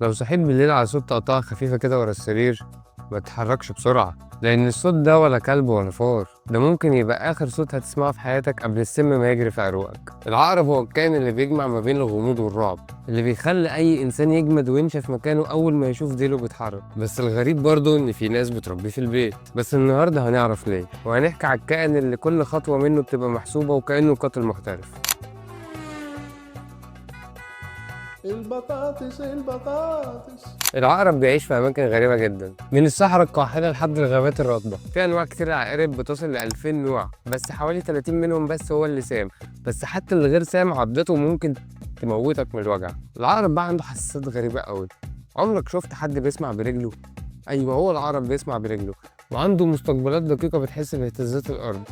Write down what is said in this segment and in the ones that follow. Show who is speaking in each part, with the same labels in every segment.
Speaker 1: لو صحيت بالليل على صوت تقطعة خفيفة كده ورا السرير، ما تتحركش بسرعة، لأن الصوت ده ولا كلب ولا فار، ده ممكن يبقى آخر صوت هتسمعه في حياتك قبل السم ما يجري في عروقك. العقرب هو الكائن اللي بيجمع ما بين الغموض والرعب، اللي بيخلي أي إنسان يجمد وينشف مكانه أول ما يشوف ديله بيتحرك. بس الغريب برضه إن في ناس بتربيه في البيت، بس النهاردة هنعرف ليه، وهنحكي على الكائن اللي كل خطوة منه بتبقى محسوبة وكأنه قاتل محترف.
Speaker 2: البطاطس البطاطس.
Speaker 1: العقرب بيعيش في أماكن غريبة جدا، من الصحراء القاحلة لحد الغابات الرطبة. في أنواع كتير عقارب بتصل ل 2000 نوع، بس حوالي 30 منهم بس هو اللي سام، بس حتى اللي غير سام عضته ممكن تموتك من الوجع. العقرب بقى عنده حساسات غريبة قوي. عمرك شفت حد بيسمع برجله؟ أيوه، هو العقرب بيسمع برجله، وعنده مستقبلات دقيقة بتحس باهتزازات الأرض.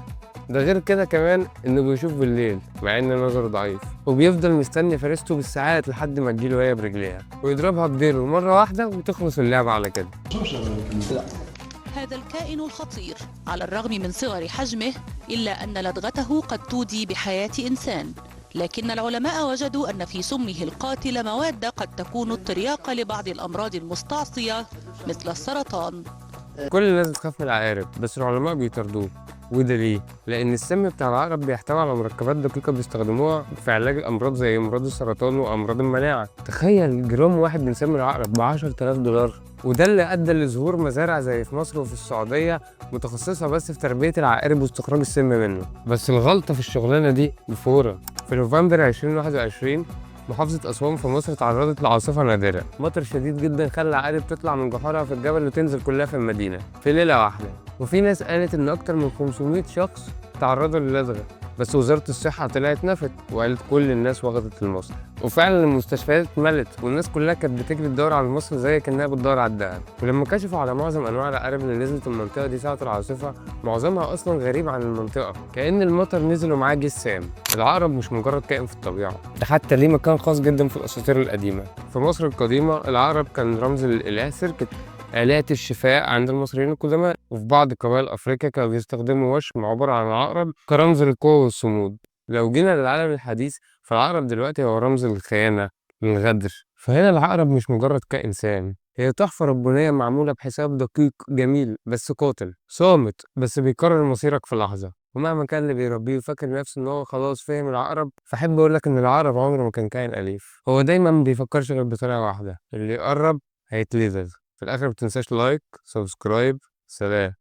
Speaker 1: ده غير كده كمان انه بيشوف بالليل مع ان نظره ضعيف، وبيفضل مستني فريسته بالساعات لحد ما تجيله هي برجليها ويضربها بديله مرة واحدة وتخلص اللعبة على كده.
Speaker 3: هذا الكائن الخطير على الرغم من صغر حجمه إلا أن لدغته قد تودي بحياة إنسان، لكن العلماء وجدوا أن في سمه القاتل مواد قد تكون الترياق لبعض الأمراض المستعصية مثل السرطان.
Speaker 1: كل الناس بتخاف من العقارب، بس العلماء بيطاردوه. وده ليه؟ لأن السم بتاع العقرب بيحتوي على مركبات دقيقة بيستخدموها في علاج الأمراض زي أمراض السرطان وأمراض المناعة. تخيل جرام واحد من سم العقرب ب 10000 دولار، وده اللي أدى لظهور مزارع زي في مصر وفي السعودية متخصصة بس في تربية العقارب واستخراج السم منه. بس الغلطة في الشغلانة دي بفورة. في نوفمبر 2021 محافظة أسوان في مصر تعرضت لعاصفة نادرة، مطر شديد جدا خلى العقارب تطلع من جحورها في الجبل وتنزل كلها في المدينة في ليلة واحدة. وفي ناس قالت إن أكتر من 500 شخص تعرضوا للدغة، بس وزارة الصحة طلعت نفت وقالت كل الناس واخدت المصل، وفعلا المستشفيات اتملت والناس كلها كانت بتجري تدور على المصل زي كأنها بتدور على الدهب. ولما كشفوا على معظم أنواع العقارب اللي نزلت المنطقة دي ساعة العاصفة، معظمها أصلا غريب عن المنطقة، كأن المطر نزل ومعاه جيش سام. العقرب مش مجرد كائن في الطبيعة، ده حتى ليه مكان خاص جدا في الأساطير القديمة. في مصر القديمة العقرب كان رمز للإله سركت، آلات الشفاء عند المصريين القدماء، وفي بعض قبائل أفريقيا كانوا بيستخدموا وشم عبارة عن عقرب كرمز للقوة والصمود. لو جينا للعالم الحديث فالعقرب دلوقتي هو رمز للخيانة، للغدر. فهنا العقرب مش مجرد كائن سام، هي تحفة ربانية معمولة بحساب دقيق جميل بس قاتل، صامت بس بيقرر مصيرك في لحظة. ومهما كان اللي بيربيه وفاكر نفسه ان هو خلاص فهم العقرب، فحب اقول لك ان العقرب عمره ما كان كائن أليف، هو دايما ما بيفكرش غير بطريقة واحدة، اللي يقرب هيتلدغ. في الاخر متنساش like، subscribe، سلام.